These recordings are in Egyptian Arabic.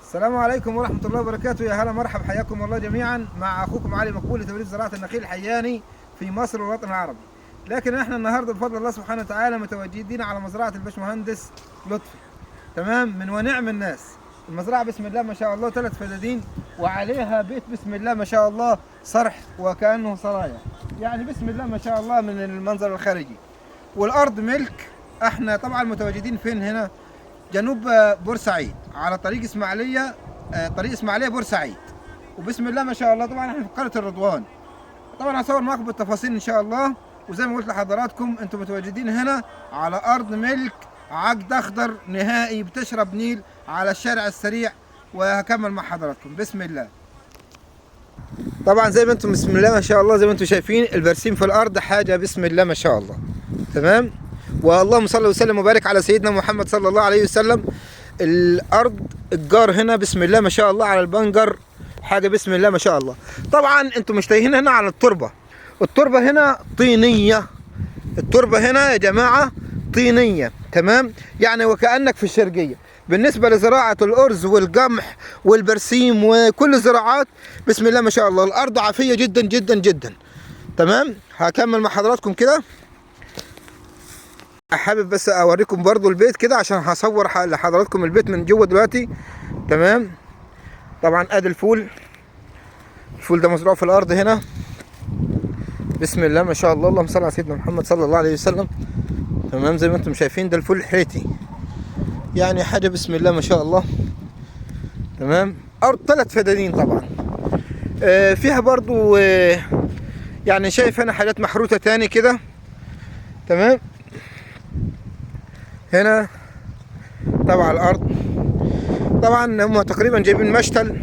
السلام عليكم ورحمة الله وبركاته. يا هلا مرحب، حياكم الله جميعا مع أخوكم علي مقبول لتوريد زراعة النخيل الحياني في مصر والوطن العربي. لكن احنا النهارده بفضل الله سبحانه وتعالى متواجدين على مزرعة الباشمهندس لطفي، تمام، من ونعم الناس. المزرعة بسم الله ما شاء الله 3 فدادين، وعليها بيت بسم الله ما شاء الله صرح وكأنه سرايا، يعني بسم الله ما شاء الله من المنظر الخارجي. والأرض ملك. احنا طبعا متواجدين فين هنا؟ جنوب بورسعيد، على طريق اسماعيليه، طريق اسماعيليه بورسعيد. وبسم الله ما شاء الله طبعا احنا في قرية الرضوان. طبعا هصور معاكم بالتفاصيل ان شاء الله. وزي ما قلت لحضراتكم انتم متواجدين هنا على ارض ملك عقد اخضر نهائي، بتشرب نيل على الشارع السريع. وهكمل مع حضراتكم بسم الله. طبعا زي ما انتم بسم الله ما شاء الله زي ما انتم شايفين البرسيم في الارض حاجة بسم الله ما شاء الله، تمام. واللهم صل وسلم وبارك على سيدنا محمد صلى الله عليه وسلم. الارض الجار هنا بسم الله ما شاء الله على البنجر، حاجة بسم الله ما شاء الله. طبعا انتم مش تايهين هنا على التربة، التربة هنا طينيه، التربة هنا يا جماعة طينيه، تمام، يعني وكانك في الشرقية. بالنسبة لزراعه الارز والقمح والبرسيم وكل الزراعات بسم الله ما شاء الله الارض عافية جدا جدا جدا، تمام. هكمل مع حضراتكم كده. حابب بس اوريكم برضو البيت كده عشان هصور لحضراتكم البيت من جوه دلوقتي، تمام. طبعا ادي الفول، الفول ده مزروع في الارض هنا بسم الله ما شاء الله، اللهم صل على سيدنا محمد صلى الله عليه وسلم، تمام. زي ما انتم شايفين ده الفول حيتي، يعني حاجة بسم الله ما شاء الله، تمام. ارض 3 فدادين طبعا، فيها برضو يعني شايف انا حاجات محروته تاني كده، تمام. هنا طبعا الارض، طبعا هم تقريبا جايبين مشتل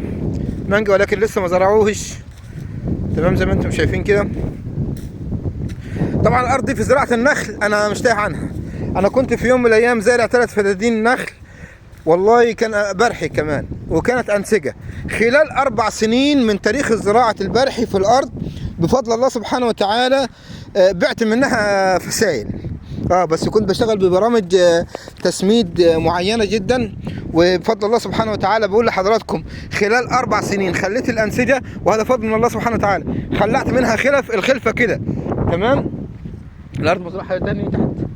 مانجا ولكن لسه ما زرعوهش، تمام، زي ما انتم شايفين كده. طبعا الارض دي في زراعة النخل انا مش تايه عنها. انا كنت في يوم من الايام زارع 3 فدادين نخل، والله كان برحي كمان، وكانت انسجة. خلال 4 سنين من تاريخ زراعة البرحي في الارض بفضل الله سبحانه وتعالى بعت منها فسائل، بس كنت بشتغل ببرامج تسميد معينة جدا. وبفضل الله سبحانه وتعالى بقول لحضراتكم خلال 4 سنين خليت الانسجة، وهذا فضل من الله سبحانه وتعالى، خلعت منها خلف الخلفة كده، تمام. الارض مزروعة تاني تحت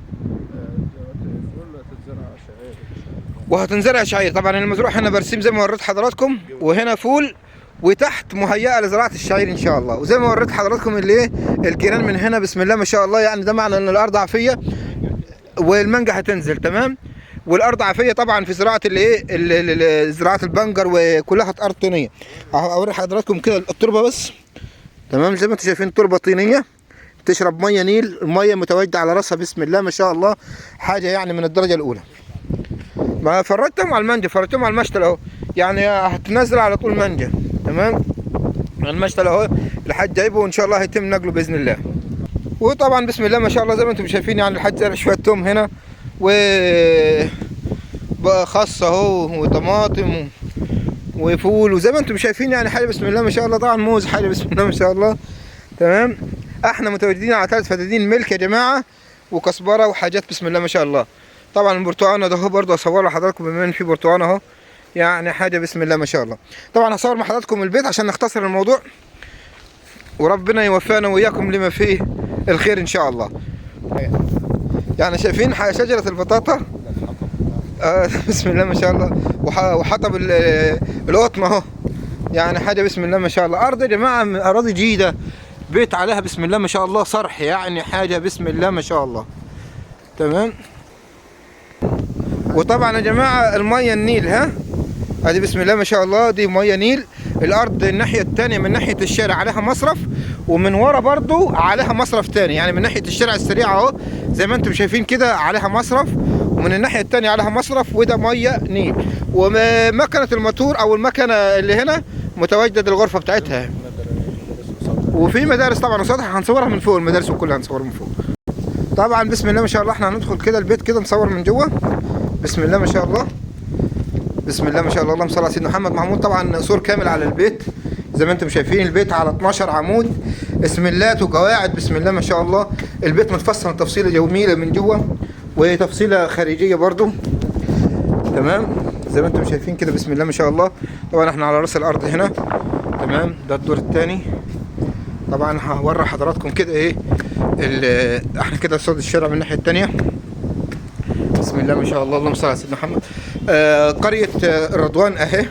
وهتنزرع شعير. طبعا المزروع هنا برسيم زي ما وريت حضراتكم، وهنا فول، وتحت مهيئة لزراعه الشعير ان شاء الله. وزي ما وريت حضراتكم اللي الجيران من هنا بسم الله ما شاء الله، يعني ده معنى ان الارض عافية والمانجا هتنزل، تمام. والارض عافية طبعا في زراعة الايه، زراعة البنجر، وكلها ارض طينيه. اوري حضراتكم كده التربة بس، تمام. زي ما انتم شايفين تربه طينيه تشرب مية نيل، المية متواجدة على راسها بسم الله ما شاء الله، حاجة يعني من الدرجة الاولى. ما فرجتهم على المانجا، فرجتهم على المشتل اهو، يعني هتنزل على طول مانجا، تمام. المشتل اهو الحاج جايبه وان شاء الله هيتم نقله باذن الله. وطبعا بسم الله ما شاء الله زي ما انتم شايفين، يعني الحاج زرع شوية توم هنا و خس اهو وطماطم وفول، وزي ما انتم شايفين يعني حاجة بسم الله ما شاء الله. طبعا موز حاجة بسم الله ما شاء الله، تمام. احنا متواجدين على 3 فدادين ملك يا جماعة، وكزبره وحاجات بسم الله ما شاء الله. طبعا البرتقانه ده اهو برضه اصور لحضراتكم بما ان في برتقانه اهو، يعني حاجة بسم الله ما شاء الله. طبعا هصور مع حضراتكم البيت عشان نختصر الموضوع، وربنا يوفقنا واياكم لما فيه الخير ان شاء الله. يعني شايفين شجرة البطاطا، بسم الله ما شاء الله، وحطب القطن اهو، يعني حاجة بسم الله ما شاء الله. ارض يا جماعة اراضي جيدة، بيت عليها بسم الله ما شاء الله صرح، يعني حاجة بسم الله ما شاء الله، تمام. وطبعا يا جماعة المية النيل، ها ادي بسم الله ما شاء الله دي مية نيل. الارض الناحية الثانية من ناحية الشارع عليها مصرف، ومن ورا برضو عليها مصرف ثاني، يعني من ناحية الشارع السريع اهو زي ما انتم شايفين كده عليها مصرف، ومن الناحية الثانية عليها مصرف، وده مية نيل. ومكنه الماتور او المكنه اللي هنا متواجدة الغرفة بتاعتها، وفي مدارس طبعا وسطح هنصورها من فوق، المدارس كلها هنصورها من فوق. طبعا بسم الله ما شاء الله احنا هندخل كده البيت كده نصور من جوه بسم الله ما شاء الله، بسم الله ما شاء الله، اللهم صل على سيدنا محمد. معمول طبعا سور كامل على البيت زي ما انتم شايفين، البيت على 12 عمود، اسملات وقواعد بسم الله ما شاء الله. البيت متفصل تفصيله جميلة من جوه وتفصيله خارجية برضو، تمام. زي ما انتم شايفين كده بسم الله ما شاء الله. طبعا احنا على راس الارض هنا، تمام. ده الدور الثاني. طبعا هوري حضراتكم كده ايه احنا كده قصاد الشارع من الناحية الثانية. بسم الله ما شاء الله، اللهم صل على سيدنا محمد. قرية الرضوان اهي،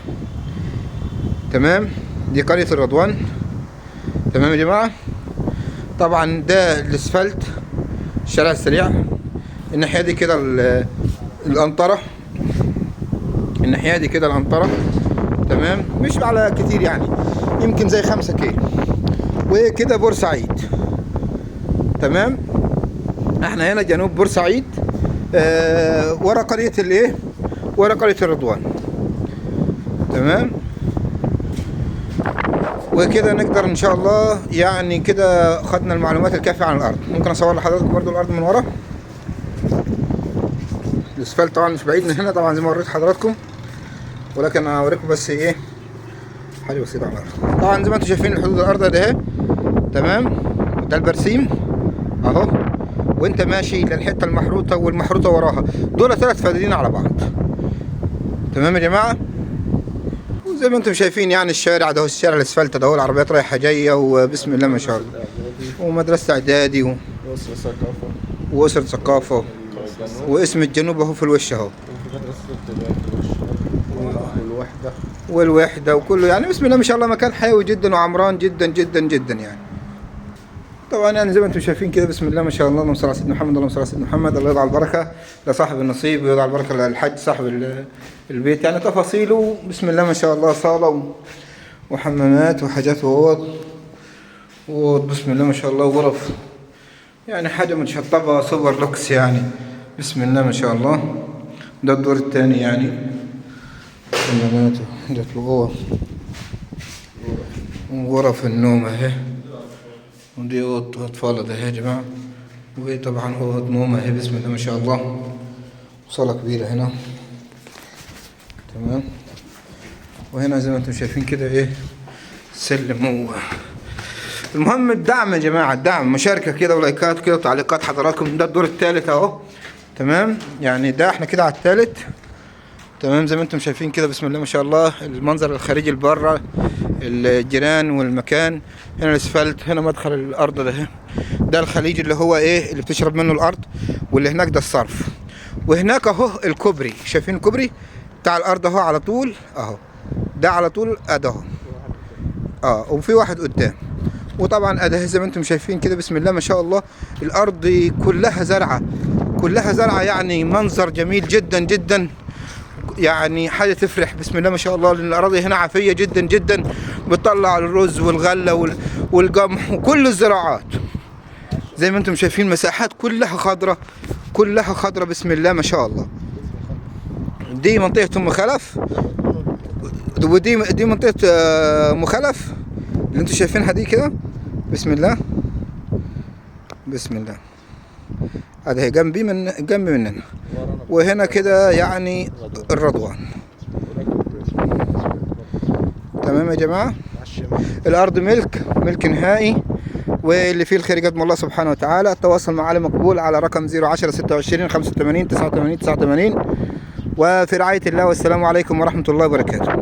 تمام. دي قرية الرضوان، تمام يا جماعة. طبعا ده الاسفلت، الشارع السريع. الناحية دي كده القنطرة، الناحية دي كده القنطرة، تمام. مش على كتير يعني، يمكن زي 5 كيلو. وكده بورسعيد، تمام. احنا هنا جنوب بورسعيد، ورا قرية الايه، ورا قرية الرضوان، تمام. وكده نقدر ان شاء الله يعني كده خدنا المعلومات الكافية عن الارض. ممكن اصور لحضراتكم برضو الارض من ورا. الاسفلت طبعا مش بعيد من هنا طبعا زي ما وريت حضراتكم، ولكن انا هوريكم بس ايه حاجة بسيطة على الارض. طبعا زي ما انتم شايفين الحدود الارض ده اهي، تمام. ده البرسيم اهو، وانت ماشي للحتة المحروته والمحروته وراها، دول 3 فدادين على بعض، تمام يا جماعة. وزي ما انتم شايفين يعني الشارع ده هو الشارع الاسفلت ده، هو العربيات رايحة جاية، وبسم الله ما شاء الله. ومدرسة اعدادي وأسرة ثقافة، واسره ثقافة، واسم الجنوب اهو في الوش اهو، والوحدة والوحدة وكله يعني بسم الله ما شاء الله، مكان حيوي جدا وعمران جدا جدا جدا يعني. طبعا يعني زي ما انتم شايفين كده بسم الله ما شاء الله، اللهم صل على سيدنا محمد، اللهم صل على سيدنا محمد. الله يضع البركة لصاحب النصيب، ويضع البركة للحج صاحب البيت. يعني تفاصيله بسم الله ما شاء الله، صاله وحمامات وحاجات واوض، بسم الله ما شاء الله، وغرف، يعني حاجة متشطبه super lux يعني بسم الله ما شاء الله. ده الدور الثاني يعني، حمامات وحاجات الاوض وغرف النوم اهي، ودي اوضة اطفال ده يا جماعة، وطبعا اوضة نوم اهي بسم الله ما شاء الله، وصاله كبيرة هنا، تمام. وهنا زي ما انتم شايفين كده ايه سلم. المهم الدعم يا جماعة، الدعم، مشاركة كده ولايكات كده وتعليقات حضراتكم. ده الدور الثالث اهو، تمام. يعني ده احنا كده على الثالث، تمام. زي ما انتم شايفين كده بسم الله ما شاء الله، المنظر الخارجي لبره، الجيران والمكان. هنا الاسفلت، هنا مدخل الارض ده، ده الخليج اللي هو ايه اللي بتشرب منه الارض، واللي هناك ده الصرف. وهناك اهو الكوبري، شايفين الكوبري بتاع الارض اهو على طول اهو، ده على طول ادي اهو، وفي واحد قدام. وطبعا ادي زي ما انتم شايفين كده بسم الله ما شاء الله، الارض كلها زرعه، كلها زرعه، يعني منظر جميل جدا جدا، يعني حاجة تفرح بسم الله ما شاء الله. لان الاراضي هنا عافية جدا جدا، بتطلع الرز والغلة والقمح وكل الزراعات. زي ما انتم شايفين مساحات كلها خضرة، كلها خضرة بسم الله ما شاء الله. دي منطقة ام خلف، ودي منطقة ام خلف اللي انتم شايفينها دي كده بسم الله بسم الله. هذا هي جنبي، من جنبي مننا. وهنا كده يعني الرضوان، تمام يا جماعة. الأرض ملك نهائي، واللي فيه الخير يقدم الله سبحانه وتعالى. التواصل مع علي مقبول على رقم 010 26 85 89 89. وفي رعاية الله، والسلام عليكم ورحمة الله وبركاته.